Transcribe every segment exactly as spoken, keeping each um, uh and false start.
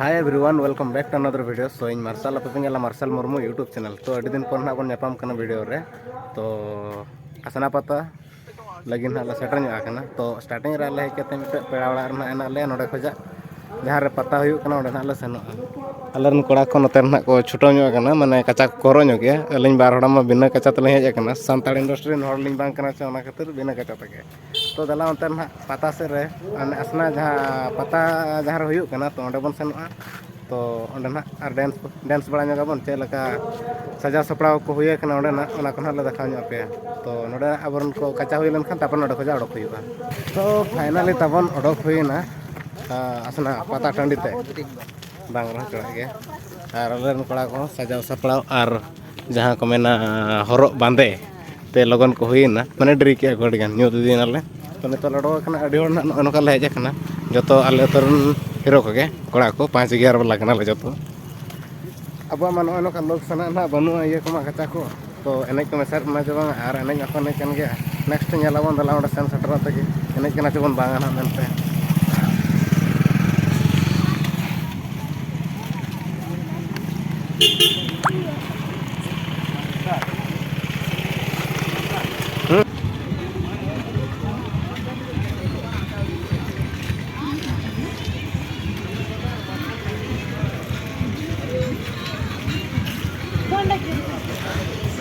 Hi everyone, welcome back to another video. So ᱤᱧ ᱢᱟᱨᱥᱟᱞ, ᱟᱯᱮ ᱯᱮ ᱧᱮᱞᱟ ᱢᱟᱨᱥᱟᱞ ᱢᱩᱨᱢᱩ YouTube channel. ᱛᱚ ᱟᱹᱰᱤ ᱫᱤᱱ ᱯᱚᱨ ᱱᱟᱦᱟᱜ ᱵᱚᱱ ᱧᱟᱯᱟᱢ ᱠᱟᱱᱟ video ᱨᱮ. ᱛᱚ ᱟᱥᱱᱟ ᱯᱟᱛᱟ ᱞᱟᱹᱜᱤᱫ ᱱᱟᱦᱟᱜ ᱞᱮ ᱥᱮᱴᱮᱨ ᱧᱚᱜ ᱟᱠᱟᱱᱟ. ᱛᱚ starting ᱨᱮ ᱟᱞᱮ ᱦᱮᱡ ᱠᱟᱛᱮ ᱢᱤᱫᱴᱮᱡ ᱯᱮᱲᱟ ᱚᱲᱟᱜ ᱨᱮ ᱱᱟᱦᱟᱜ ᱦᱮᱱᱟᱜ ᱞᱮᱭᱟ, ᱱᱚᱰᱮ ᱠᱷᱚᱡᱟᱜ ᱡᱟᱦᱟᱸ ᱨᱮ ᱯᱟᱛᱟ ᱦᱩᱭᱩᱜ ᱠᱟᱱᱟ ᱚᱸᱰᱮ ᱱᱟᱦᱟᱜ ᱞᱮ ᱥᱮᱱᱚᱜᱼᱟ. ᱟᱞᱮ ᱨᱮᱱ ᱠᱚᱲᱟ ᱠᱚ ᱱᱚᱛᱮ ᱨᱮ ᱱᱟᱦᱟᱜ ᱠᱚ ᱪᱷᱩᱴᱟᱹᱣ ᱧᱚᱜ ᱟᱠᱟᱱᱟ, ᱢᱟᱱᱮ ᱠᱟᱪᱟ ᱠᱚ ᱠᱚᱨᱚᱜ ᱧᱚᱜ ᱜᱮᱭᱟ. ᱟᱹᱞᱤᱧ ᱵᱟᱨ ᱦᱚᱲ ᱢᱟ ᱵᱤᱱᱟᱹ ᱠᱟᱪᱟ ᱛᱮᱞᱤᱧ ᱦᱮᱡ ᱟᱠᱟᱱᱟ, ᱥᱟᱱᱛᱟᱲ industry ᱨᱮᱱ ᱦᱚᱲ ᱞᱤᱧ ᱵᱟᱝ ᱠᱟᱱᱟ ᱥᱮ, ᱚᱱᱟ ᱠᱷᱟᱹᱛᱤᱨ ᱵᱤᱱᱟᱹ ᱠᱟᱪᱟ ᱛᱮᱜᱮ. ᱛᱚ ᱫᱮᱞᱟ ᱚᱱᱛᱮ ᱱᱟᱦᱟᱜ ᱯᱟᱛᱟ ᱥᱮᱫ ᱨᱮ, ᱢᱟᱱᱮ ᱟᱥᱱᱟ ᱡᱟᱦᱟᱸ ᱯᱟᱛᱟ ᱡᱟᱦᱟᱸ ᱨᱮ ᱦᱩᱭᱩᱜ ᱠᱟᱱᱟ, ᱛᱚ ᱚᱸᱰᱮ ᱵᱚᱱ ᱥᱮᱱᱚᱜᱼᱟ. ᱛᱚ ᱚᱸᱰᱮ ᱱᱟᱦᱟᱜ ᱟᱨ dance, dance ᱵᱟᱲᱟ ᱧᱚᱜ ᱟᱵᱚᱱ, ᱪᱮᱫ ᱞᱮᱠᱟ ᱥᱟᱡᱟᱣ ᱥᱟᱯᱲᱟᱣ ᱠᱚ ᱦᱩᱭ ᱟᱠᱟᱱᱟ ᱚᱸᱰᱮᱱᱟᱜ, ᱚᱱᱟ ᱠᱚ ᱱᱟᱦᱟᱜ ᱞᱮ ᱫᱮᱠᱷᱟᱣ ᱧᱚᱜ ᱟᱯᱮᱭᱟ. ᱛᱚ ᱱᱚᱰᱮ ᱟᱵᱚᱨᱮᱱ ᱠᱚ ᱠᱟᱪᱟ ᱦᱩᱭ ᱞᱮᱱᱠᱷᱟᱱ ᱛᱟᱨᱯᱚᱨ ᱱᱚᱰᱮ ᱠᱷᱚᱱᱟᱜ ᱚᱰᱚᱠ ᱦᱩᱭᱩᱜᱼᱟ. ᱛᱚ finally ᱛᱟᱵᱚᱱ ᱚᱰᱚᱠ ᱦᱩᱭᱮᱱᱟ, ᱟᱥᱱᱟ ᱯᱟᱛᱟ ᱴᱟᱺᱰᱤ ᱛᱮ, ᱵᱟᱝ ᱨᱮᱦᱚᱸ ᱪᱟᱞᱟᱜ ᱜᱮ. ᱟᱨ ᱟᱞᱮᱨᱮᱱ ᱠᱚᱲᱟ ᱠᱚ ᱥᱟᱡᱟᱣ ᱥᱟᱯᱲᱟᱣ ᱟᱨ ᱡᱟᱦᱟᱸ ᱠᱚ ᱢᱮᱱᱟ ᱦᱚᱨᱚᱜ ᱵᱟᱸᱫᱮ ᱛᱮ ᱞᱚᱜᱚᱱ ᱠᱚ ᱦᱩᱭᱮᱱᱟ, ᱢᱟᱱᱮ ᱰᱮᱨᱤ ᱠᱮᱜᱼᱟ ᱠᱚ ᱟᱹᱰᱤ ᱜᱟᱱ, ᱧᱩᱛ ᱤᱫᱤᱭᱮᱱᱟᱞᱮ. ᱛᱚ ᱱᱤᱛᱚᱜ ᱞᱮ ᱚᱰᱚᱠ ᱟᱠᱟᱱᱟ, ᱟᱹᱰᱤ ᱦᱚᱲ ᱱᱟᱜ ᱱᱚᱜᱼᱚ ᱱᱚᱝᱠᱟ ᱞᱮ ᱦᱮᱡ ᱟᱠᱟᱱᱟ, ᱡᱚᱛᱚ ᱟᱞᱮ ᱟᱹᱛᱩ ᱨᱮᱱ hero ᱠᱚᱜᱮ, ᱠᱚᱲᱟ ᱠᱚ ᱯᱟᱸᱪ ᱜᱮᱭᱟᱨ ᱵᱟᱞᱟ ᱠᱟᱱᱟᱞᱮ ᱡᱚᱛᱚ. ᱟᱵᱚᱣᱟᱜ ᱢᱟ ᱱᱚᱜᱼᱚᱭ ᱱᱚᱝᱠᱟ ᱞᱳᱠ ᱥᱟᱱᱟ ᱱᱟᱜ ᱵᱟᱹᱱᱩᱜᱼᱟ ᱤᱭᱟᱹ ᱠᱚᱢᱟ, ᱠᱟᱪᱟ ᱠᱚ. ᱛᱚ ᱮᱱᱮᱡ ᱠᱚ ᱢᱮᱥᱟ ᱨᱮᱱᱟᱜ ᱪᱮ ᱵᱟᱝ, ᱟᱨ ᱮᱱᱮᱡ ᱢᱟᱠᱚ ᱮᱱᱮᱡ ᱠᱟᱱ ᱜᱮᱭᱟ. Next ᱧᱮᱞ ᱟᱵᱚᱱ, ᱫᱮᱞᱟ ᱚᱸᱰᱮ ᱥᱮᱱ ᱥᱮᱴᱮᱨᱚᱜ ᱛᱮᱜᱮ ᱮᱱᱮᱡ ᱠᱟᱱᱟ ᱪᱮ ᱵᱚᱱ ᱵᱟᱝᱟ ᱱᱟᱜ ᱢᱮᱱᱛᱮ.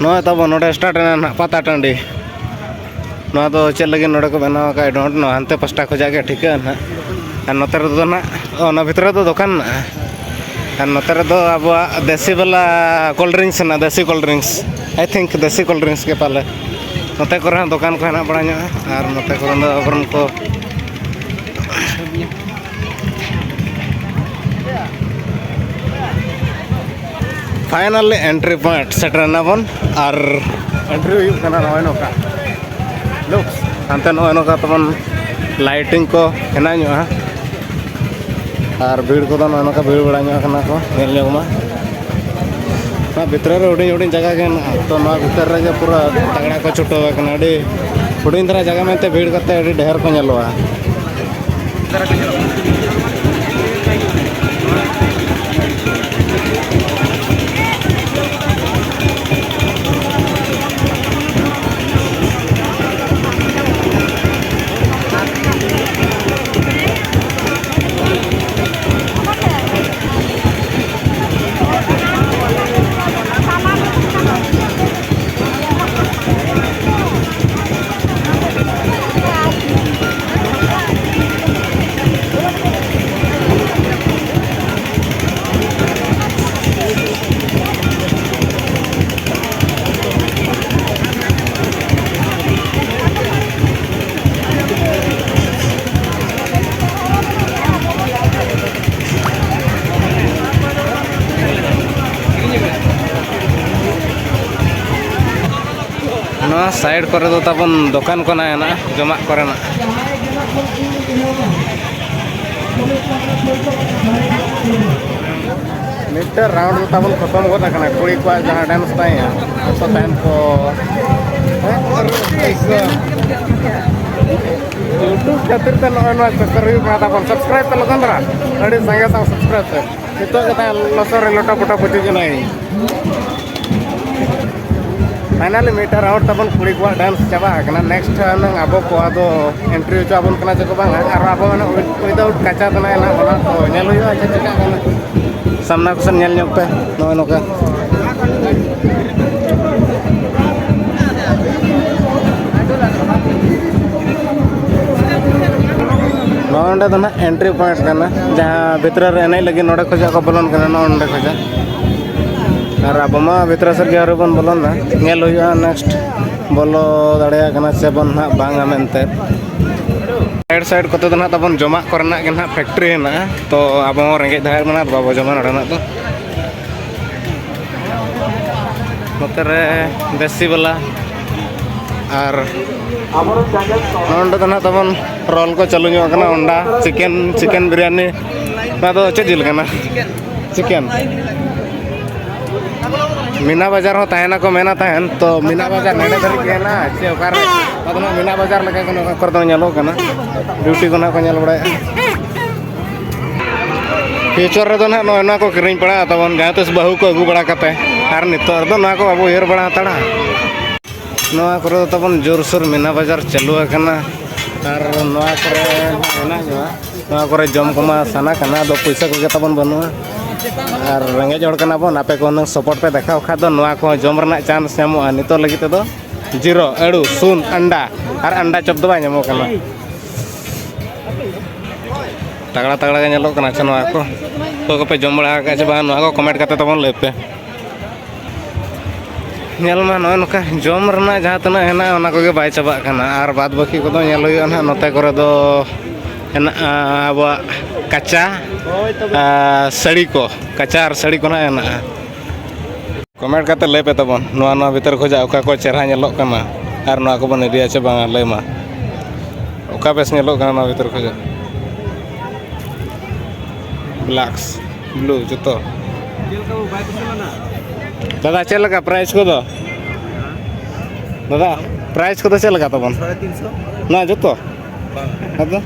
ᱱᱚᱜᱼᱚᱭ ᱛᱟᱵᱚᱱ ᱱᱚᱰᱮ start ᱮᱱᱟ ᱱᱟᱦᱟᱜ ᱯᱟᱛᱟ ᱴᱟᱺᱰᱤ. ᱱᱚᱣᱟ ᱫᱚ ᱪᱮᱫ ᱞᱟᱹᱜᱤᱫ ᱱᱚᱰᱮ ᱠᱚ ᱵᱮᱱᱟᱣ ᱟᱠᱟᱫᱼᱟ, I don't know. ᱦᱟᱱᱛᱮ ᱯᱟᱥᱴᱟ ᱠᱷᱚᱱᱟᱜ ᱜᱮ ᱴᱷᱤᱠᱟᱹᱜᱼᱟ ᱱᱟᱦᱟᱜ. ᱟᱨ ᱱᱚᱛᱮ ᱨᱮᱫᱚ ᱱᱟᱦᱟᱜ, ᱚ, ᱚᱱᱟ ᱵᱷᱤᱛᱨᱤ ᱨᱮᱫᱚ ᱫᱚᱠᱟᱱ ᱢᱮᱱᱟᱜᱼᱟ. ᱟᱨ ᱱᱚᱛᱮ ᱨᱮᱫᱚ ᱟᱵᱚᱣᱟᱜ ᱫᱮᱥᱤ ᱵᱟᱞᱟ cold drinks ᱦᱮᱱᱟᱜᱼᱟ, ᱫᱮᱥᱤ cold drinks, I think ᱫᱮᱥᱤ cold drinks ᱜᱮ ᱯᱟᱞᱮ. ᱱᱚᱛᱮ ᱠᱚᱨᱮ ᱦᱚᱸ ᱫᱚᱠᱟᱱ ᱠᱚ ᱦᱮᱱᱟᱜ ᱵᱟᱲᱟ ᱧᱚᱜᱼᱟ. ᱟᱨ ᱱᱚᱛᱮ ᱠᱚᱨᱮ ᱫᱚ ᱟᱵᱚᱨᱮᱱ ᱠᱚ finally entry point ᱥᱮᱴᱮᱨ ᱮᱱᱟ ᱵᱚᱱ. ᱟᱨ entry ᱦᱩᱭᱩᱜ ᱠᱟᱱᱟ ᱱᱚᱜᱼᱚᱭ ᱱᱚᱝᱠᱟ. ᱞᱳᱠ, ᱦᱟᱱᱛᱮ ᱱᱚᱜᱼᱚᱭ ᱱᱚᱝᱠᱟ ᱛᱟᱵᱚᱱ lighting ᱠᱚ ᱦᱮᱱᱟᱜ ᱧᱚᱜᱼᱟ. ᱟᱨ ᱵᱷᱤᱲ ᱠᱚᱫᱚ ᱱᱚᱜᱼᱚᱭ ᱱᱚᱝᱠᱟ ᱵᱷᱤᱲ ᱵᱟᱲᱟ ᱧᱚᱜ ᱠᱟᱱᱟ ᱠᱚ, ᱧᱮᱞ ᱧᱚᱜ ᱢᱟ. ᱚᱱᱟ ᱵᱷᱤᱛᱨᱤ ᱨᱮ ᱦᱩᱰᱤᱧ ᱦᱩᱰᱤᱧ ᱡᱟᱭᱜᱟ ᱜᱮ ᱦᱮᱱᱟᱜᱼᱟ. ᱛᱚ ᱱᱚᱣᱟ ᱵᱷᱤᱛᱨᱤ ᱨᱮᱜᱮ ᱯᱩᱨᱟᱹ ᱛᱟᱜᱲᱟ ᱠᱚ ᱪᱷᱩᱴᱟᱹᱣ ᱟᱠᱟᱱᱟ. ᱟᱹᱰᱤ ᱦᱩᱰᱤᱧ ᱫᱷᱟᱨᱟ ᱡᱟᱭᱜᱟ ᱢᱮᱱᱛᱮ ᱵᱷᱤᱲ ᱠᱟᱛᱮ ᱟᱹᱰᱤ ᱰᱷᱮᱨ ᱠᱚ ᱧᱮᱞᱚᱜᱼᱟ. ᱱᱚᱣᱟ ᱥᱟᱭᱤᱰ ᱠᱚᱨᱮ ᱫᱚ ᱛᱟᱵᱚᱱ ᱫᱚᱠᱟᱱ ᱠᱚ ᱱᱟᱜ ᱦᱮᱱᱟᱜᱼᱟ, ᱡᱚᱢᱟᱜ ᱠᱚᱨᱮᱱᱟᱜ᱾ ᱢᱤᱫᱴᱮᱱ ᱨᱟᱣᱩᱱᱰ ᱫᱚ ᱛᱟᱵᱚᱱ ᱠᱷᱚᱛᱚᱢ ᱜᱚᱫ ᱟᱠᱟᱱᱟ, ᱠᱩᱲᱤ ᱠᱚᱣᱟᱜ ᱡᱟᱦᱟᱸ ᱰᱮᱱᱥ ᱛᱟᱦᱮᱸᱜᱼᱟ, ᱚᱠᱛᱚ ᱛᱟᱦᱮᱱ ᱠᱚ᱾ YouTube ᱠᱷᱟᱹᱛᱤᱨ ᱛᱮ ᱱᱚᱜᱼᱚᱭ ᱱᱚᱣᱟ ᱪᱚᱠᱠᱚᱨ ᱦᱩᱭᱩᱜ ᱠᱟᱱᱟ ᱛᱟᱵᱚᱱ᱾ ᱥᱟᱵᱥᱠᱨᱟᱭᱤᱵ ᱯᱮ ᱞᱚᱜᱚᱱ ᱫᱷᱟᱨᱟ, ᱟᱹᱰᱤ ᱥᱟᱸᱜᱮ ᱥᱟᱶ ᱥᱟᱵᱥᱠᱨᱟᱭᱤᱵ ᱯᱮ᱾ ᱱᱤᱛᱚᱜ ᱜᱮ ᱛᱟᱦᱮᱸ ᱞᱚᱥᱚᱫ ᱨᱮ ᱞᱚᱴᱟ ᱯᱚᱴᱟ ᱯᱚᱴᱤ ᱡᱚᱱᱟᱭ᱾ ᱯᱷᱟᱭᱱᱟᱞᱤ ᱢᱤᱫᱴᱟᱝ ᱨᱟᱣᱩᱱᱰ ᱛᱟᱵᱚᱱ ᱠᱩᱲᱤ ᱠᱚᱣᱟᱜ ᱰᱮᱱᱥ ᱪᱟᱵᱟ ᱟᱠᱟᱱᱟ᱾ ᱱᱮᱠᱥᱴ ᱦᱩᱱᱟᱹᱝ ᱟᱵᱚ ᱠᱚ ᱟᱫᱚ ᱮᱱᱴᱨᱤ ᱦᱚᱪᱚ ᱟᱵᱚᱱ ᱠᱟᱱᱟ ᱪᱮ ᱠᱚ ᱵᱟᱝᱟ, ᱟᱨ ᱟᱵᱚ ᱦᱩᱱᱟᱹᱝ ᱩᱭᱫᱟᱣᱩᱴ ᱠᱟᱪᱟ ᱛᱟᱱᱟ ᱮᱱᱟ, ᱚᱱᱟ ᱠᱚ ᱧᱮᱞ ᱦᱩᱭᱩᱜᱼᱟ ᱪᱮᱫ ᱪᱤᱠᱟᱹᱜ ᱠᱟᱱᱟ᱾ ᱥᱟᱢᱱᱟ ᱠᱚ ᱥᱮᱱ ᱧᱮᱞ ᱧᱚᱜ ᱯᱮ, ᱱᱚᱜᱼᱚᱭ ᱱᱚᱝᱠᱟ᱾ ᱱᱚᱜᱼᱚ ᱱᱚᱰᱮ ᱫᱚ ᱱᱟᱦᱟᱜ ᱮᱱᱴᱨᱤ ᱯᱚᱭᱮᱱᱴ ᱠᱟᱱᱟ, ᱡᱟᱦᱟᱸ ᱵᱷᱤᱛᱨᱤ ᱨᱮ ᱮᱱᱮᱡ ᱞᱟᱹᱜᱤᱫ ᱱᱚᱰᱮ ᱠᱷᱚᱱᱟᱜ ᱠᱚ ᱵᱚᱞᱚᱱ ᱠᱟᱱᱟ, ᱱᱚᱜᱼᱚ ᱱᱚᱰᱮ ᱠᱷᱚᱱᱟᱜ᱾ ᱟᱨ ᱟᱵᱚ ᱢᱟ ᱵᱷᱤᱛᱨᱤ ᱥᱮᱫ ᱜᱮ ᱟᱹᱣᱨᱤ ᱵᱚᱱ ᱵᱚᱞᱚᱱᱟ, ᱧᱮᱞ ᱦᱩᱭᱩᱜᱼᱟ ᱱᱮᱠᱥᱴ ᱵᱚᱞᱚ ᱫᱟᱲᱮᱭᱟᱜ ᱠᱟᱱᱟ ᱥᱮ ᱵᱚᱱ ᱱᱟᱦᱟᱜ ᱵᱟᱝᱟ ᱢᱮᱱᱛᱮ᱾ ᱥᱟᱭᱤᱰ ᱥᱟᱭᱤᱰ ᱠᱚᱛᱮ ᱫᱚ ᱱᱟᱦᱟᱜ ᱛᱟᱵᱚᱱ ᱡᱚᱢᱟᱜ ᱠᱚᱨᱮᱱᱟᱜ ᱜᱮ ᱱᱟᱦᱟᱜ ᱯᱷᱮᱠᱴᱨᱤ ᱦᱮᱱᱟᱜᱼᱟ, ᱛᱚ ᱟᱵᱚ ᱦᱚᱸ ᱨᱮᱸᱜᱮᱡ ᱫᱷᱟᱨᱟ ᱢᱮᱱᱟᱜ ᱵᱟᱵᱚ ᱡᱚᱢᱟ ᱱᱚᱰᱮᱱᱟᱜ ᱫᱚ᱾ ᱱᱚᱛᱮ ᱨᱮ ᱫᱮᱥᱤ ᱵᱟᱞᱟ ᱟᱨ ᱱᱚᱰᱮ ᱫᱚ ᱱᱟᱦᱟᱜ ᱛᱟᱵᱚᱱ ᱨᱳᱞ ᱠᱚ ᱪᱟᱹᱞᱩ ᱧᱚᱜ ᱠᱟᱱᱟ, ᱚᱱᱰᱟ ᱪᱤᱠᱮᱱ, ᱪᱤᱠᱮᱱ ᱵᱤᱨᱭᱟᱱᱤ᱾ ᱱᱚᱣᱟ ᱫᱚ ᱪᱮᱫ ᱡᱤᱞ ᱠᱟᱱᱟ? ᱪᱤᱠᱮᱱ᱾ ᱢᱤᱱᱟ ᱵᱟᱡᱟᱨ ᱦᱚᱸ ᱛᱟᱦᱮᱱᱟᱠᱚ ᱢᱮᱱᱟ ᱛᱟᱦᱮᱱ, ᱛᱚ ᱢᱤᱱᱟ ᱵᱟᱡᱟᱨ ᱱᱮᱰᱮ ᱫᱷᱟᱹᱨᱤᱡ ᱜᱮ ᱦᱮᱱᱟᱜᱼᱟ ᱪᱮ ᱚᱠᱟᱨᱮ? ᱟᱫᱚ ᱱᱟᱦᱟᱜ ᱢᱤᱱᱟ ᱵᱟᱡᱟᱨ ᱞᱮᱠᱟ ᱜᱮ ᱱᱚᱣᱟ ᱠᱚᱨᱮ ᱫᱚ ᱧᱮᱞᱚᱜ ᱠᱟᱱᱟ, ᱰᱤᱭᱩᱴᱤ ᱠᱚ ᱱᱟᱦᱟᱜ ᱠᱚ ᱧᱮᱞ ᱵᱟᱲᱟᱭᱮᱫᱼᱟ᱾ ᱯᱷᱤᱭᱩᱪᱟᱨ ᱨᱮᱫᱚ ᱱᱟᱦᱟᱜ ᱱᱚᱜᱼᱚᱭ ᱱᱚᱣᱟ ᱠᱚ ᱠᱤᱨᱤᱧ ᱯᱟᱲᱟᱜᱼᱟ ᱛᱟᱵᱚᱱ, ᱡᱟᱦᱟᱸ ᱛᱤᱥ ᱵᱟᱹᱦᱩ ᱠᱚ ᱟᱹᱜᱩ ᱵᱟᱲᱟ ᱠᱟᱛᱮ᱾ ᱟᱨ ᱱᱤᱛᱚᱜ ᱨᱮᱫᱚ ᱱᱚᱣᱟ ᱠᱚ ᱵᱟᱵᱚ ᱩᱭᱦᱟᱹᱨ ᱵᱟᱲᱟ ᱦᱟᱛᱟᱲᱟ᱾ ᱱᱚᱣᱟ ᱠᱚᱨᱮ ᱫᱚ ᱛᱟᱵᱚᱱ ᱡᱳᱨᱥᱳᱨ ᱢᱤᱱᱟ ᱵᱟᱡᱟᱨ ᱪᱟᱹᱞᱩ ᱟᱠᱟᱱᱟ᱾ ᱟᱨ ᱱᱚᱣᱟ ᱠᱚᱨᱮ ᱦᱮᱱᱟᱜ ᱧᱚᱜᱼᱟ, ᱱᱚᱣᱟ ᱠᱚᱨᱮ ᱡᱚᱢ ᱠᱚᱢᱟ ᱥᱟᱱᱟ ᱠᱟᱱᱟ, ᱟᱫᱚ ᱯᱚᱭᱥᱟ ᱠᱚᱜᱮ ᱛᱟᱵᱚᱱ ᱵᱟᱹᱱᱩᱜᱼᱟ᱾ ᱟᱨ ᱨᱮᱸᱜᱮᱡ ᱦᱚᱲ ᱠᱟᱱᱟ ᱵᱚᱱ, ᱟᱯᱮ ᱠᱚ ᱦᱩᱱᱟᱹᱝ ᱥᱟᱯᱳᱨᱴ ᱯᱮ ᱫᱮᱠᱷᱟᱣ ᱠᱷᱟᱡ ᱫᱚ ᱱᱚᱣᱟ ᱠᱚᱦᱚᱸ ᱡᱚᱢ ᱨᱮᱱᱟᱜ ᱪᱟᱱᱥ ᱧᱟᱢᱚᱜᱼᱟ᱾ ᱱᱤᱛᱚᱜ ᱞᱟᱹᱜᱤᱫ ᱛᱮᱫᱚ ᱡᱤᱨᱳ, ᱟᱹᱲᱩ, ᱥᱩᱱ, ᱟᱱᱰᱟ, ᱟᱨ ᱟᱱᱰᱟ ᱪᱚᱯ ᱫᱚ ᱵᱟᱭ ᱧᱟᱢᱚᱜ ᱠᱟᱱᱟ᱾ ᱛᱟᱜᱲᱟ ᱛᱟᱜᱲᱟ ᱜᱮ ᱧᱮᱞᱚᱜ ᱠᱟᱱᱟ᱾ ᱟᱪᱪᱷᱟ, ᱱᱚᱣᱟ ᱠᱚ ᱚᱠᱚᱭ ᱠᱚᱯᱮ ᱡᱚᱢ ᱵᱟᱲᱟ ᱟᱠᱟᱫ ᱪᱮ ᱵᱟᱝ, ᱱᱚᱣᱟ ᱠᱚ ᱠᱚᱢᱮᱱᱴ ᱠᱟᱛᱮ ᱛᱟᱵᱚᱱ ᱞᱟᱹᱭ ᱯᱮ᱾ ᱧᱮᱞ ᱢᱟ ᱱᱚᱜᱼᱚᱭ ᱱᱚᱝᱠᱟ ᱡᱚᱢ ᱨᱮᱱᱟᱜ ᱡᱟᱦᱟᱸ ᱛᱤᱱᱟᱹᱜ ᱦᱮᱱᱟᱜᱼᱟ, ᱚᱱᱟ ᱠᱚᱜᱮ ᱵᱟᱭ ᱪᱟᱵᱟᱜ ᱠᱟᱱᱟ᱾ ᱟᱨ ᱵᱟᱫ ᱵᱟᱹᱠᱤ ᱠᱚᱫᱚ ᱧᱮᱞ ᱦᱩᱭᱩᱜᱼᱟ ᱱᱟᱦᱟᱜ, ᱱᱚᱛᱮ ᱠᱚᱨᱮ ᱫᱚ ᱦᱮᱱᱟᱜᱼᱟ ᱟᱵᱚᱣᱟᱜ ᱠᱟᱪᱟ, ᱟᱨ ᱥᱟᱹᱲᱤ ᱠᱚ, ᱠᱟᱪᱟ ᱟᱨ ᱥᱟᱹᱲᱤ ᱠᱚ ᱱᱟᱦᱟᱜ ᱦᱮᱱᱟᱜᱼᱟ᱾ ᱠᱚᱢᱮᱱᱴ ᱠᱟᱛᱮ ᱞᱟᱹᱭ ᱯᱮ ᱛᱟᱵᱚᱱ, ᱱᱚᱣᱟ ᱱᱚᱣᱟ ᱵᱷᱤᱛᱟᱹᱨ ᱠᱷᱚᱱᱟᱜ ᱚᱠᱟ ᱠᱚ ᱪᱮᱦᱨᱟ ᱧᱮᱞᱚᱜ ᱠᱟᱱᱟ ᱟᱨ ᱱᱚᱣᱟ ᱠᱚᱵᱚᱱ ᱤᱫᱤᱭᱟ ᱪᱮ ᱵᱟᱝᱟ? ᱞᱟᱹᱭ ᱢᱟ, ᱚᱠᱟ ᱵᱮᱥ ᱧᱮᱞᱚᱜ ᱠᱟᱱᱟ ᱱᱚᱣᱟ ᱵᱷᱤᱛᱟᱹᱨ ᱠᱷᱚᱱᱟᱜ? ᱵᱞᱮᱠᱥ, ᱵᱞᱩ ᱡᱚᱛᱚ᱾ ᱫᱟᱫᱟ, ᱪᱮᱫ ᱞᱮᱠᱟ ᱯᱨᱟᱭᱤᱥ ᱠᱚᱫᱚ? ᱫᱟᱫᱟ, ᱯᱨᱟᱭᱤᱥ ᱠᱚᱫᱚ ᱪᱮᱫ ᱞᱮᱠᱟ ᱛᱟᱵᱚᱱ? ᱥᱟᱲᱮ ᱛᱤᱱ ᱥᱚ᱾ ᱱᱚᱣᱟ ᱡᱚᱛᱚ? ᱵᱟᱝ᱾ ᱟᱫᱚ?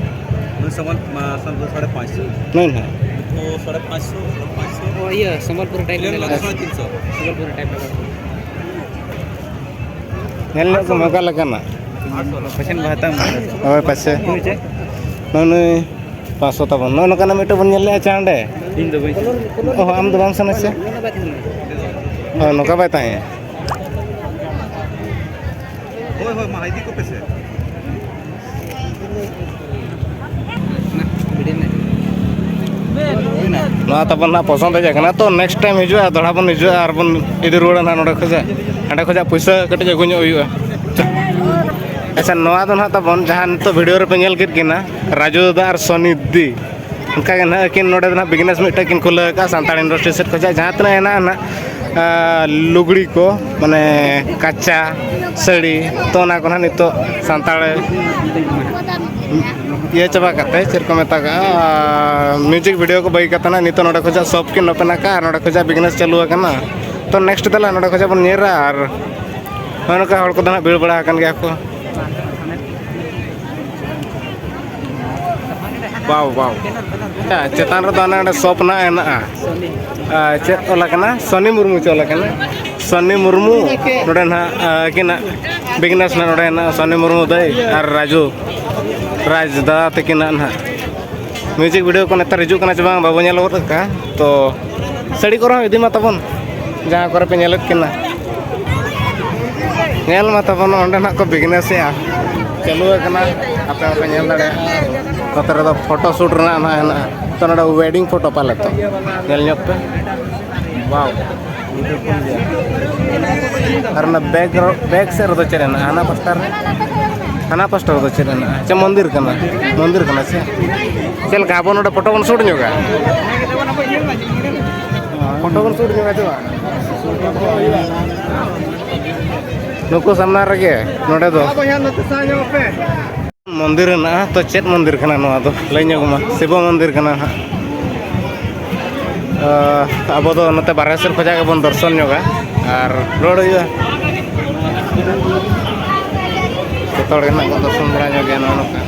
ᱱᱩᱭ ᱥᱟᱢᱟᱱ, ᱢᱟ, ᱥᱟᱢᱟᱱ ᱫᱚ ᱥᱟᱲᱮ ᱯᱟᱸᱪ ᱥᱚ᱾ ᱱᱩᱭ ᱱᱟᱦᱟᱜ? ᱱᱩᱭ ᱫᱚ ᱥᱟᱲᱮ ᱯᱟᱸᱪ ᱥᱚ, ᱥᱟᱲᱮ ᱯᱟᱸᱪ ᱥᱚ᱾ ᱚ, ᱤᱭᱟᱹ, ᱥᱚᱢᱵᱚᱞᱯᱩᱨ ᱴᱟᱭᱤᱯ ᱯᱞᱮᱱ ᱢᱮᱱᱟᱜᱼᱟ᱾ ᱵᱟᱞᱟ ᱥᱟᱲᱮ ᱛᱤᱱ ᱥᱚ᱾ ᱥᱚᱢᱵᱚᱞᱯᱩᱨ ᱴᱟᱭᱤᱯ ᱢᱮᱱᱟᱜᱼᱟ᱾ ᱧᱮᱞ ᱧᱚᱜ ᱠᱚᱢ, ᱚᱠᱟ ᱞᱮᱠᱟᱱᱟᱜ? ᱯᱟᱪᱷᱮᱱ ᱵᱟᱭ ᱦᱟᱛᱟᱣᱟ᱾ ᱦᱳᱭ, ᱯᱟᱪᱷᱮ᱾ ᱱᱩᱭ ᱪᱮᱫ? ᱱᱩᱭ, ᱱᱩᱭ ᱯᱟᱸᱪ ᱥᱚ ᱛᱟᱵᱚᱱ᱾ ᱱᱚᱜᱼᱚ ᱱᱚᱝᱠᱟᱱᱟᱜ ᱢᱤᱫᱴᱮᱱ ᱵᱚᱱ ᱧᱮᱞ ᱞᱮᱜᱼᱟ ᱪᱟ ᱚᱸᱰᱮ᱾ ᱤᱧ ᱫᱚ ᱵᱟᱹᱧ ᱚ, ᱟᱢ ᱫᱚ ᱵᱟᱢ ᱥᱟᱱᱟ ᱥᱮ? ᱦᱳᱭ, ᱱᱚᱝᱠᱟ ᱵᱟᱭ ᱛᱟᱦᱮᱸ᱾ ᱦᱳᱭ, ᱦᱳᱭ, ᱢᱟ ᱤᱫᱤ ᱠᱚᱯᱮ ᱥᱮ᱾ ᱱᱚᱣᱟ ᱛᱟᱵᱚᱱ ᱱᱟᱜ ᱯᱚᱥᱚᱸᱫ ᱦᱮᱡ ᱟᱠᱟᱱᱟ, ᱛᱚ next time ᱦᱤᱡᱩᱜᱼᱟ, ᱫᱚᱦᱲᱟ ᱵᱚᱱ ᱦᱤᱡᱩᱜᱼᱟ ᱟᱨ ᱵᱚᱱ ᱤᱫᱤ ᱨᱩᱣᱟᱹᱲᱟ ᱱᱟᱜ ᱱᱚᱸᱰᱮ ᱠᱷᱚᱡᱟᱜ᱾ ᱦᱟᱸᱰᱮ ᱠᱷᱚᱡᱟᱜ ᱯᱩᱭᱥᱟᱹ ᱠᱟᱹᱴᱤᱡ ᱟᱹᱜᱩ ᱧᱚᱜ ᱦᱩᱭᱩᱜᱼᱟ᱾ ᱟᱪᱪᱷᱟ, ᱱᱚᱣᱟ ᱫᱚ ᱱᱟᱜ ᱛᱟᱵᱚᱱ ᱡᱟᱦᱟᱸ ᱱᱤᱛᱚᱜ ᱵᱷᱤᱰᱤᱭᱳ ᱨᱮᱯᱮ ᱧᱮᱞ ᱠᱮᱫ ᱠᱤᱱᱟ, ᱨᱟᱡᱩ ᱫᱟᱫᱟ ᱟᱨ ᱥᱚᱱᱤ ᱫᱤ, ᱚᱱᱠᱟ ᱜᱮ ᱱᱟᱜ ᱟᱹᱠᱤᱱ ᱱᱚᱰᱮ ᱫᱚ ᱱᱟᱜ business ᱢᱤᱫᱴᱮᱡ ᱠᱤᱱ ᱠᱷᱩᱞᱟᱹᱣ ᱟᱠᱟᱫᱼᱟ ᱥᱟᱱᱛᱟᱲ industry ᱥᱮᱫ ᱠᱷᱚᱡᱟᱜ᱾ ᱡᱟᱦᱟᱸ ᱛᱤᱱᱟᱹᱜ ᱦᱮᱱᱟᱜᱼᱟ ᱱᱟᱜ, ᱟᱨ ᱞᱩᱜᱽᱲᱤ ᱠᱚ, ᱢᱟᱱᱮ ᱠᱟᱪᱟ ᱥᱟᱹᱲᱤ, ᱛᱚ ᱚᱱᱟ ᱠᱚ ᱱᱟᱦᱟᱜ ᱱᱤᱛᱚᱜ ᱥᱟᱱᱛᱟᱲ ᱤᱭᱟᱹ ᱪᱟᱵᱟ ᱠᱟᱛᱮ, ᱪᱮᱫ ᱠᱚ ᱢᱮᱛᱟᱜᱟᱜᱼᱟ, ᱢᱤᱣᱡᱤᱠ ᱵᱷᱤᱰᱤᱭᱳ ᱠᱚ ᱵᱟᱹᱜᱤ ᱠᱟᱛᱮ ᱱᱟᱦᱟᱜ ᱱᱤᱛᱚᱜ ᱱᱚᱰᱮ ᱠᱷᱚᱱᱟᱜ ᱥᱚᱯ ᱠᱤᱱ ᱳᱯᱮᱱ ᱟᱠᱟᱫᱼᱟ ᱟᱨ ᱱᱚᱰᱮ ᱠᱷᱚᱱᱟᱜ ᱵᱤᱡᱽᱱᱮᱥ ᱪᱟᱹᱞᱩ ᱟᱠᱟᱱᱟ᱾ ᱛᱚ ᱱᱮᱠᱥᱴ ᱫᱚ ᱱᱟᱦᱟᱜ ᱱᱚᱰᱮ ᱠᱷᱚᱱᱟᱜ ᱵᱚᱱ ᱧᱮᱞᱟ ᱟᱨ ᱱᱚᱜᱼᱚ ᱱᱚᱝᱠᱟ ᱦᱚᱲ ᱠᱚᱫᱚ ᱱᱟᱦᱟᱜ ᱵᱷᱤᱲ ᱵᱟᱲᱟ ᱟᱠᱟᱱ ᱜᱮᱭᱟ ᱠᱚ᱾ ᱵᱟᱣ, ᱵᱟᱣ᱾ ᱟᱪᱪᱷᱟ, ᱪᱮᱛᱟᱱ ᱨᱮᱫᱚ ᱚᱱᱮ ᱚᱸᱰᱮ ᱥᱚᱯ ᱱᱟᱜ ᱦᱮᱱᱟᱜᱼᱟ᱾ ᱟᱨ ᱪᱮᱫ ᱚᱞ ᱟᱠᱟᱱᱟ? ᱥᱚᱱᱤ ᱢᱩᱨᱢᱩ ᱪᱮ ᱚᱞ ᱟᱠᱟᱱᱟ? ᱥᱚᱱᱤ ᱢᱩᱨᱢᱩ᱾ ᱱᱚᱰᱮ ᱱᱟᱜ, ᱟᱹᱠᱤᱱᱟᱜ ᱵᱤᱡᱽᱱᱮᱥ ᱱᱟᱜ ᱱᱚᱰᱮ ᱦᱮᱱᱟᱜᱼᱟ, ᱥᱚᱱᱤ ᱢᱩᱨᱢᱩ ᱫᱟᱹᱭ ᱟᱨ ᱨᱟᱡᱩ, ᱨᱟᱡᱽ ᱫᱟᱫᱟ ᱛᱟᱹᱠᱤᱱᱟᱜ ᱱᱟᱜ᱾ ᱢᱤᱣᱡᱤᱠ ᱵᱷᱤᱰᱤᱭᱳ ᱠᱚ ᱱᱮᱛᱟᱨ ᱦᱤᱡᱩᱜ ᱠᱟᱱᱟ ᱪᱮ ᱵᱟᱝ, ᱵᱟᱵᱚ ᱧᱮᱞ ᱜᱚᱫ ᱠᱟᱜᱼᱟ᱾ ᱛᱚ, ᱥᱟᱹᱲᱤ ᱠᱚᱨᱮ ᱦᱚᱸ ᱤᱫᱤ ᱢᱟ ᱛᱟᱵᱚᱱ, ᱡᱟᱦᱟᱸ ᱠᱚᱨᱮ ᱯᱮ ᱧᱮᱞᱮᱫ ᱠᱤᱱᱟ᱾ ᱧᱮᱞ ᱢᱟ ᱛᱟᱵᱚᱱ, ᱚᱸᱰᱮ ᱱᱟᱜ ᱠᱚ ᱵᱤᱡᱽᱱᱮᱥᱮᱜᱼᱟ, ᱪᱟᱹᱞᱩ ᱟᱠᱟᱱᱟ, ᱟᱯᱮ ᱦᱚᱸᱯᱮ ᱧᱮᱞ ᱫᱟᱲᱮᱭᱟᱜᱼᱟ᱾ ᱱᱚᱛᱮ ᱨᱮᱫᱚ ᱯᱷᱳᱴᱳ ᱥᱩᱴ ᱨᱮᱱᱟᱜ ᱱᱟᱜ ᱦᱮᱱᱟᱜᱼᱟ᱾ ᱛᱚ, ᱱᱚᱰᱮ ᱣᱮᱰᱤᱝ ᱯᱷᱳᱴᱳ ᱯᱟᱞᱮ ᱛᱚ, ᱧᱮᱞ ᱧᱚᱜ ᱯᱮ᱾ ᱵᱟᱣ, beautiful ᱜᱮᱭᱟ᱾ ᱟᱨ ᱚᱱᱟ ᱵᱮᱠ ᱨᱚ-, ᱵᱮᱠ ᱥᱮᱫ ᱨᱮᱫᱚ ᱪᱮᱫ ᱦᱮᱱᱟᱜᱼᱟ? ᱦᱟᱱᱟ ᱯᱟᱥᱴᱟ ᱨᱮ, ᱦᱟᱱᱟ ᱯᱟᱥᱴᱟ ᱨᱮᱫᱚ ᱪᱮᱫ ᱦᱮᱱᱟᱜᱼᱟ? ᱪᱮ ᱢᱚᱱᱫᱤᱨ ᱠᱟᱱᱟ? ᱢᱚᱱᱫᱤᱨ ᱠᱟᱱᱟ ᱥᱮ? ᱪᱮᱫ ᱞᱮᱠᱟ ᱟᱵᱚ ᱱᱚᱰᱮ ᱯᱷᱳᱴᱳ ᱵᱚᱱ ᱥᱩᱴ ᱧᱚᱜᱟ? ᱯᱷᱳᱴᱳ ᱵᱚᱱ ᱥᱩᱴ ᱧᱚᱜᱟ ᱪᱮ ᱵᱟᱝ? ᱱᱩᱠᱩ ᱥᱟᱢᱱᱟ ᱨᱮᱜᱮ ᱱᱚᱰᱮ ᱫᱚ ᱵᱚᱭᱦᱟ, ᱱᱚᱛᱮ ᱥᱟᱦᱟ ᱧᱚᱜ ᱯᱮ᱾ ᱢᱚᱱᱫᱤᱨ ᱦᱮᱱᱟᱜᱼᱟ᱾ ᱛᱚ, ᱪᱮᱫ ᱢᱚᱱᱫᱤᱨ ᱠᱟᱱᱟ ᱱᱚᱣᱟ ᱫᱚ? ᱞᱟᱹᱭ ᱧᱚᱜᱽ ᱢᱟ᱾ ᱥᱤᱵᱚ ᱢᱚᱱᱫᱤᱨ ᱠᱟᱱᱟ ᱦᱟᱸᱜ᱾ ᱟᱸ, ᱟᱵᱚ ᱫᱚ ᱱᱚᱛᱮ ᱵᱟᱨᱦᱮ ᱥᱮᱫ ᱠᱷᱚᱱᱟᱜ ᱜᱮᱵᱚᱱ ᱫᱚᱨᱥᱚᱱ ᱧᱚᱜᱟ ᱟᱨ ᱨᱩᱣᱟᱹᱲ ᱦᱩᱭᱩᱜᱼᱟ᱾ ᱡᱚᱛᱚ ᱦᱚᱲ ᱜᱮ ᱱᱟᱜ ᱵᱚᱱ ᱫᱚᱨᱥᱚᱱ ᱵᱟᱲᱟ ᱧᱚᱜ ᱜᱮᱭᱟ ᱱᱚᱜᱼᱚ ᱱᱚᱝᱠᱟ᱾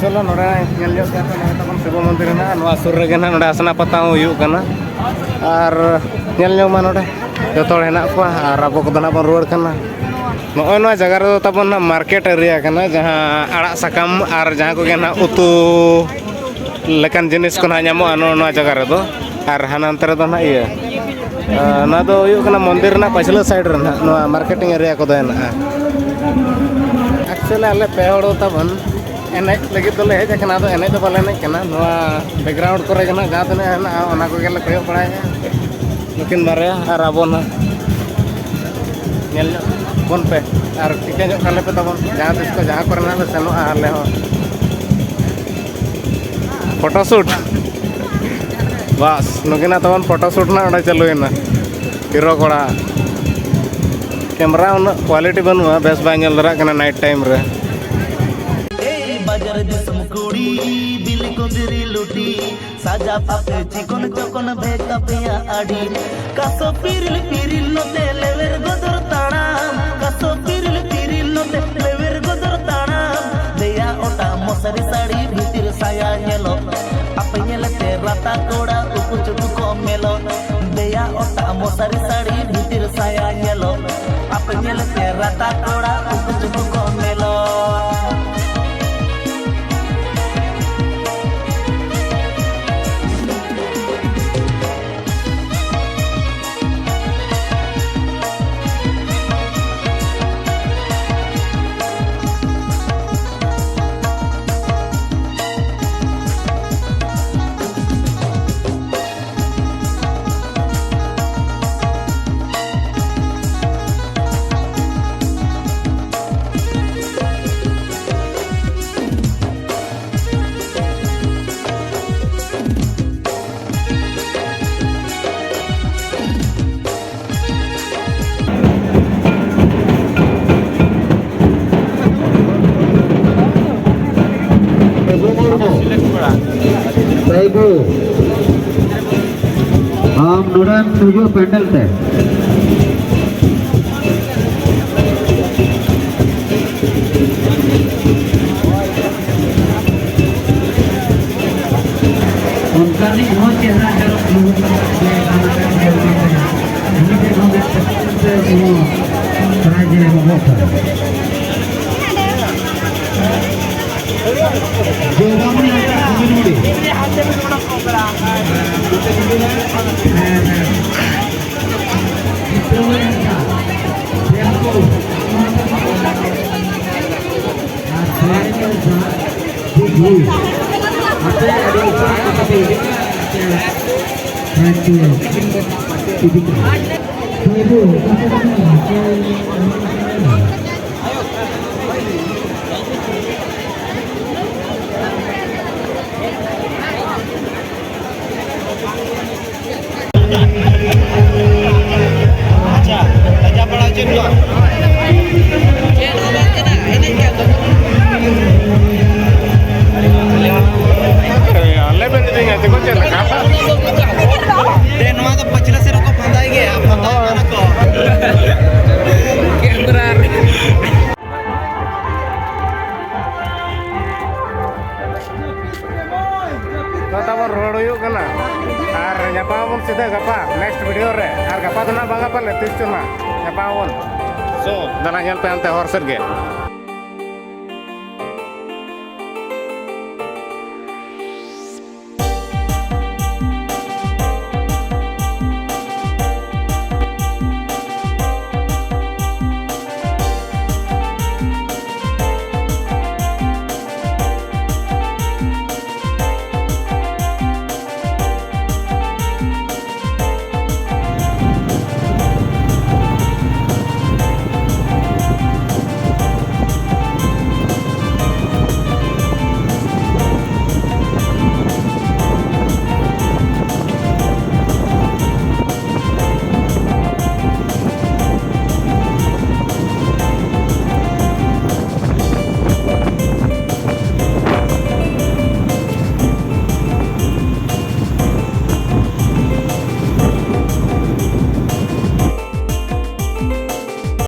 ᱪᱚᱞᱚ, ᱱᱚᱰᱮ ᱧᱮᱞ ᱧᱚᱜ ᱠᱟᱜ ᱯᱮ, ᱱᱚᱰᱮ ᱛᱟᱵᱚᱱ ᱥᱤᱵᱚ ᱢᱚᱱᱫᱤᱨ ᱦᱮᱱᱟᱜᱼᱟ, ᱱᱚᱣᱟ ᱥᱩᱨ ᱨᱮᱜᱮ ᱱᱟᱜ ᱱᱚᱰᱮ ᱟᱥᱱᱟ ᱯᱟᱛᱟ ᱦᱚᱸ ᱦᱩᱭᱩᱜ ᱠᱟᱱᱟ᱾ ᱟᱨ ᱧᱮᱞ ᱧᱚᱜ ᱢᱟ ᱱᱚᱰᱮ ᱡᱚᱛᱚ ᱦᱚᱲ ᱦᱮᱱᱟᱜ ᱠᱚᱣᱟ ᱟᱨ ᱟᱵᱚ ᱠᱚᱫᱚ ᱱᱟᱜ ᱵᱚᱱ ᱨᱩᱣᱟᱹᱲ ᱠᱟᱱᱟ᱾ ᱱᱚᱜᱼᱚᱭ ᱱᱚᱣᱟ ᱡᱟᱭᱜᱟ ᱨᱮᱫᱚ ᱛᱟᱵᱚᱱ ᱱᱟᱜ ᱢᱟᱨᱠᱮᱴ ᱮᱨᱤᱭᱟ ᱠᱟᱱᱟ, ᱡᱟᱦᱟᱸ ᱟᱲᱟᱜ ᱥᱟᱠᱟᱢ ᱟᱨ ᱡᱟᱦᱟᱸ ᱠᱚᱜᱮ ᱱᱟᱜ ᱩᱛᱩ ᱞᱮᱠᱟᱱ ᱡᱤᱱᱤᱥ ᱠᱚ ᱱᱟᱜ ᱧᱟᱢᱚᱜᱼᱟ ᱱᱚᱜᱼᱚ ᱱᱚᱣᱟ ᱡᱟᱭᱜᱟ ᱨᱮᱫᱚ᱾ ᱟᱨ ᱦᱟᱱᱟ ᱱᱟᱱᱛᱮ ᱨᱮᱫᱚ ᱱᱟᱜ ᱤᱭᱟᱹ, ᱟᱨ ᱱᱚᱣᱟ ᱫᱚ ᱦᱩᱭᱩᱜ ᱠᱟᱱᱟ ᱢᱚᱱᱫᱤᱨ ᱨᱮᱱᱟᱜ ᱯᱟᱪᱷᱞᱟᱹ ᱥᱟᱭᱤᱰ ᱨᱮ ᱱᱟᱜ ᱱᱚᱣᱟ ᱢᱟᱨᱠᱮᱴᱤᱝ ᱮᱨᱤᱭᱟ ᱠᱚᱫᱚ ᱦᱮᱱᱟᱜᱼᱟ᱾ ᱮᱠᱪᱩᱭᱮᱞᱤ ᱟᱞᱮ ᱯᱮ ᱦᱚᱲ ᱫᱚ ᱛᱟᱵᱚᱱ ᱮᱱᱮᱡ ᱞᱟᱹᱜᱤᱫ ᱫᱚᱞᱮ ᱦᱮᱡ ᱟᱠᱟᱱᱟ, ᱟᱫᱚ ᱮᱱᱮᱡ ᱫᱚ ᱵᱟᱞᱮ ᱮᱱᱮᱡ ᱠᱟᱱᱟ᱾ ᱱᱚᱣᱟ ᱵᱮᱠᱜᱨᱟᱣᱩᱱᱰ ᱠᱚᱨᱮ ᱜᱮ ᱱᱟᱜ ᱡᱟᱦᱟᱸ ᱛᱤᱱᱟᱹᱜ ᱦᱮᱱᱟᱜᱼᱟ ᱚᱱᱟ ᱠᱚᱜᱮ ᱞᱮ ᱠᱚᱭᱚᱜ ᱵᱟᱲᱟᱭᱮᱫᱼᱟ᱾ ᱱᱩᱠᱤᱱ ᱵᱟᱨᱭᱟ ᱟᱨ ᱟᱵᱚ ᱱᱟᱜ ᱧᱮᱞ ᱧᱚᱜ ᱵᱚᱱ ᱯᱮ ᱟᱨ ᱴᱷᱤᱠᱟᱹ ᱧᱚᱜ ᱠᱟᱞᱮ ᱯᱮ ᱛᱟᱵᱚᱱ, ᱡᱟᱦᱟᱸ ᱛᱤᱥ ᱠᱚ ᱡᱟᱦᱟᱸ ᱠᱚᱨᱮ ᱱᱟᱜ ᱞᱮ ᱥᱮᱱᱚᱜᱼᱟ ᱟᱞᱮ ᱦᱚᱸ᱾ Photo shoot. ᱵᱟᱥ, ᱱᱩᱠᱤᱱᱟᱜ ᱛᱟᱵᱚᱱ ᱯᱷᱳᱴᱳ ᱥᱩᱴ ᱱᱟᱜ ᱚᱸᱰᱮ ᱪᱟᱹᱞᱩᱭᱮᱱᱟ᱾ ᱦᱤᱨᱳ ᱠᱚᱲᱟ, ᱠᱮᱢᱨᱟ ᱩᱱᱟᱹᱜ ᱠᱣᱟᱞᱤᱴᱤ ᱵᱟᱹᱱᱩᱜᱼᱟ, ᱵᱮᱥ ᱵᱟᱭ ᱧᱮᱞ ᱫᱷᱟᱨᱟᱜ ᱠᱟᱱᱟ ᱱᱟᱭᱤᱴ ᱴᱟᱭᱤᱢ ᱨᱮ᱾ ᱮᱭ ᱵᱟᱡᱟᱨ ᱫᱤᱥᱚᱢ ᱠᱩᱲᱤ, ᱵᱤᱞᱤ ᱠᱚ ᱫᱤᱨᱤ ᱞᱩᱴᱤ, ᱥᱟᱡᱟ ᱯᱟᱛᱮ ᱪᱤᱠᱚᱱ ᱪᱚᱠᱚᱱ ᱵᱷᱮᱡᱟ ᱯᱮᱭᱟ ᱟᱹᱰᱤ᱾ ᱠᱟᱥᱚ ᱯᱤᱨᱤᱞ ᱯᱤᱨᱤᱞ ᱱᱚᱛᱮ ᱞᱮᱣᱮᱨ ᱜᱚᱫᱚᱨ ᱛᱟᱲᱟᱢ, ᱠᱟᱥᱚ ᱯᱤᱨᱤᱞ ᱯᱤᱨᱤᱞ ᱱᱚᱛᱮ ᱞᱮᱣᱮᱨ ᱜᱚᱫᱚᱨ ᱛᱟᱲᱟᱢ᱾ ᱫᱮᱭᱟ ᱚᱴᱟᱜ ᱢᱚᱥᱟᱨᱤ ᱥᱟᱹᱲᱤ ᱵᱷᱤᱛᱤᱨ ᱥᱟᱭᱟ ᱧᱮᱞᱚᱜ, ᱟᱯᱮ ᱧᱮᱞᱛᱮ ᱨᱟᱛᱟ ᱠᱚᱲᱟ ᱩᱠᱩ ᱪᱩᱠᱩ ᱠᱚ ᱢᱮᱞᱚᱜ᱾ ᱫᱮᱭᱟ ᱚᱴᱟᱜ ᱢᱚᱥᱟᱨᱤ ᱥᱟᱹᱲᱤ ᱵᱷᱤᱛᱤᱨ ᱥᱟᱭᱟ ᱧᱮᱞᱚᱜ, ᱟᱯᱮ ᱧᱮᱞᱛᱮ ᱨᱟᱛᱟ ᱠᱚᱲᱟ ᱩᱠᱩ ᱪᱩᱠᱩ ᱠᱚ ᱢᱮᱞᱚᱜ᱾ ᱦᱤᱡᱩᱜᱼᱟ ᱯᱮᱱᱰᱮᱞ ᱛᱮ᱾ ᱚᱱᱠᱟᱱᱤᱡ ᱦᱚᱸ ᱪᱮᱦᱨᱟ ᱧᱮᱞᱚᱜ ᱞᱩᱜᱩ ᱯᱟᱛᱟ ᱨᱮ ᱜᱟᱱ ᱟᱠᱟᱫ ᱜᱮᱭᱟ ᱩᱱᱤ ᱫᱚ᱾ ᱩᱱᱤ ᱴᱷᱮᱱ ᱦᱚᱸ ᱢᱤᱫ ᱴᱟᱠᱟ ᱛᱮ ᱱᱚᱣᱟ prize ᱮ ᱮᱢᱚᱜᱚᱜ ᱠᱟᱱᱟ᱾ ᱡᱚᱭᱵᱟᱢᱩᱱᱤ ᱦᱟᱸᱥᱫᱟ ᱠᱩᱢᱤᱨᱢᱩᱲᱤ᱾ ᱦᱮᱸ, ᱦᱮᱸ᱾ ᱪᱤᱛᱨᱚ ᱦᱟᱸᱥᱫᱟ, ᱵᱮᱝᱜᱚᱞ᱾ ᱟᱨ ᱥᱮᱨᱮᱧ ᱫᱚ ᱡᱟᱦᱟᱸ ᱫᱤᱠ ᱦᱩᱭ᱾ ᱟᱯᱮ ᱟᱹᱰᱤ ᱩᱥᱟᱹᱨᱟ ᱠᱟᱛᱮ ᱯᱮ ᱦᱤᱡᱩᱜᱼᱟ, ᱟᱯᱮᱭᱟᱜ prize ᱯᱮ ᱤᱫᱤ ᱠᱟᱜᱼᱟ᱾ ᱦᱳᱭ, ᱦᱳᱭ, ᱠᱟᱛᱷᱟ ᱠᱟᱱᱟ, ᱦᱳᱭ᱾ ᱟᱪᱪᱷᱟ, ᱞᱟᱡᱟᱣ ᱯᱟᱲᱟ ᱪᱮᱫ ᱦᱩᱭᱩᱜᱼᱟ? ᱪᱮᱫ ᱦᱚᱸ ᱵᱟᱝ ᱠᱟᱱᱟ, ᱮᱱᱮᱡ ᱜᱮᱭᱟ ᱠᱚ᱾ ᱟᱞᱮ ᱵᱮᱱ ᱤᱫᱤᱧᱟ, ᱪᱮᱫ ᱠᱚ ᱪᱮᱫ ᱞᱮᱠᱟ? ᱫᱮ, ᱱᱚᱣᱟ ᱫᱚ ᱯᱟᱹᱪᱷᱞᱟᱹ ᱥᱮᱫ ᱨᱮᱠᱚ ᱯᱷᱟᱸᱫᱟᱭ ᱜᱮᱭᱟ, ᱯᱷᱟᱸᱫᱟ ᱠᱟᱱᱟ ᱠᱚ᱾ ᱠᱮᱢᱨᱟ ᱨᱮ᱾ ᱛᱚ, ᱛᱟᱵᱚᱱ ᱨᱩᱣᱟᱹᱲ ᱦᱩᱭᱩᱜ ᱠᱟᱱᱟ ᱟᱨ ᱧᱟᱯᱟᱢ ᱟᱵᱚᱱ ᱥᱤᱫᱷᱟᱹ ᱜᱟᱯᱟ next video ᱨᱮ᱾ ᱟᱨ ᱜᱟᱯᱟ ᱫᱚ ᱱᱟᱜ ᱵᱟᱝᱟ ᱯᱟᱞᱮ, ᱛᱤᱥ ᱪᱚ ᱱᱟᱜ ᱧᱟᱯᱟᱢ ᱟᱵᱚᱱ᱾ So, ᱫᱮᱞᱟ ᱧᱮᱞ ᱯᱮ ᱦᱟᱱᱛᱮ ᱦᱚᱨ ᱥᱮᱫ ᱜᱮ᱾